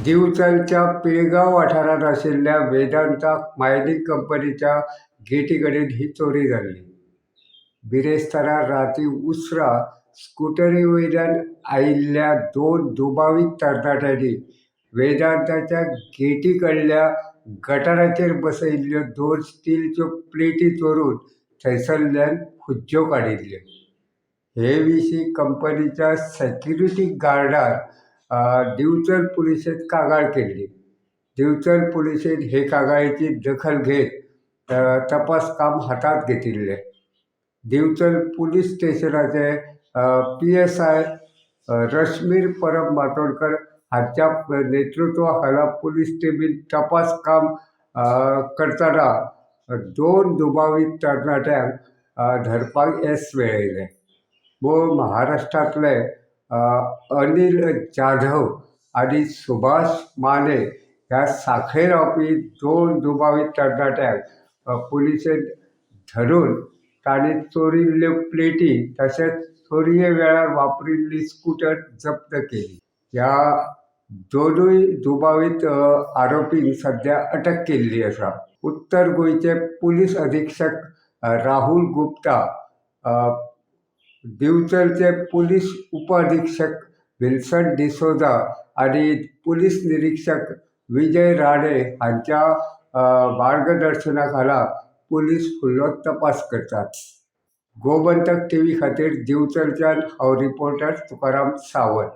दिवचलच्या पिळगांव वाठारांत आशिल्ल्या वेदांता मायनींग कंपनीच्या गेटी कडेन ही चोरी जाल्ली. बिरेस्तारा राती उसरां स्कुटरी वयल्यान आयिल्ल्या दोन दुबावीत तरणाट्यांनी वेदांताच्या गेटी कडल्या गटाराचेर बसयिल्ल्यो दोन स्टीलच्यो प्लेटी चोरून थंयसरल्यान फुज्ज्यो काडिल्ल्यो. हे विशीं कंपनीच्या सॅक्युरिटी गार्डान दिवचल पुलिशेंत कागाळ केल्ली. दिवचल पुलिशेन हे कागाळीची दखल घेत तपास काम हातांत घेतिल्लें. दिवचल पुलीस स्टेशनाचे पीएसआय रश्मीर परब मातोडकर हांच्या नेतृत्वा खाला पुलीस टिमीन तपास काम करतना दोन दुबावीत तरणाट्यांक धरपाक येस मेळयलें. मूळ महाराष्ट्रांतले अनिल जाधव आनी सुभाष माने ह्या सांखळे रावपी दोन दुबावीत तरणाट्यांक पुलिशेन धरून तांणी चोरिल्ल्यो प्लेटी तशेंच चोरये वेळार वापरिल्ली स्कुटर जप्त केली. ह्या दोनूय दुबावीत आरोपींक सद्या अटक केल्ली आसा. उत्तर गोंयचे पुलीस अधिक्षक राहुल गुप्ता, दिवचलचे पुलीस उपअधिक्षक विल्सन डिसोजा आनी पुलीस निरिक्षक विजय राणे हांच्या मार्गदर्शना खाला पुलीस फुडलो तपास करतात. गोमंतक टीव्ही खातीर दिवचलच्यान हांव रिपोर्टर तुकाराम सावंत.